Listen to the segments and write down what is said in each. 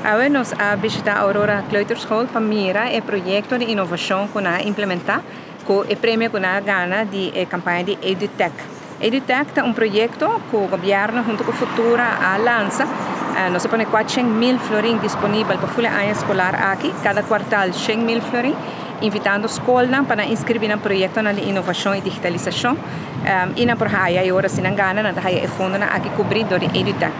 Awe nos a bishita Aurora Kleuterschool pa mira e proyecto di innovacion cu nan a implementa cu e premio cu nan a gana di e campaña di EduTech. EduTech ta un proyecto cu gobierno hunto cu Futura a lansa. Nos a pone 400.000 florin disponibel pa full e aña escolar aki, cada kwartaal 100.000 florin, invitando scolnan pa nan inscribi nan proyectonan di innovacion y digitalisacion y nan por haya y ora si nan gana nan ta haya e fondonan aki cubri door di EduTech.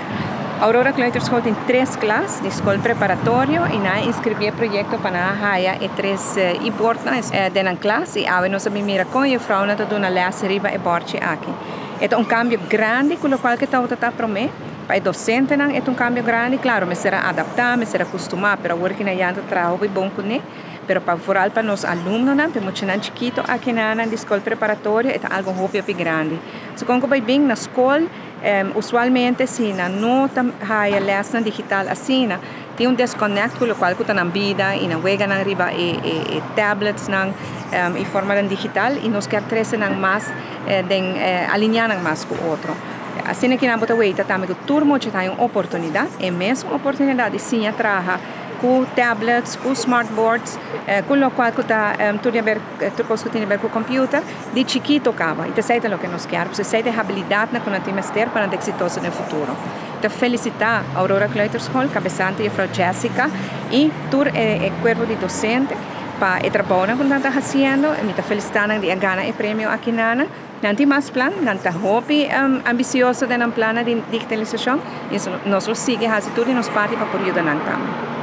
Aurora Kleuterschool tin tres klas di skol preparatorio i nan a inskribí e proyekto pa nan a haya e tres e-bordnan den nan klas i awe nos a bin mira kon e jufrounan ta duna lès riba e bòrchi aki. E ta un kambio grandi ku lokual ke tabata ta promé. Pa e dosentenan e ta un kambio grandi, klaro mester a adaptá, mester a kustumá, pero awor ki nan ya ta traha hopi bon kuné. Pero pa vooral pa nos alumnonan, pa e muchanan chikito aki nan di skol preparatorio e ta algu hopi hopi grandi. So kon ku bai bin na skol? Usualmente si nan no ta haya lesnan digital asina, tin un desconnect cu locual cu ta nan bida y nan weganan riba e tabletsnan y formanan digital y nos kier trece nan mas den alinea nan mas cu otro. Asina ki nan bo ta weita tambe cu tur mucha ta haya un oportunidad, e mesun oportunidad di siña traha cu tablets, cu smartboards, cu locual cu ta tur di haber tur cos cu tin di haber cu computer. Di chikito kaba, i ta esei ta loke nos kier, pasobra esei ta e habilidatnan ku nan tin mester pa nan ta eksitoso den futuro. Ta felisitá Aurora Kleuterschool, kabesante Juffrouw Jessica i tur e kuerpo di dosente pa e trabounan ku nan ta hasiendo. Mi ta felisitá nan di a gana e premio aki nana. Nan tin mas plan, nan ta hopi ambisioso den nan plannan di digitalisashon i nos lo sigui hasi tur di nos parti pa por yuda nan tambe.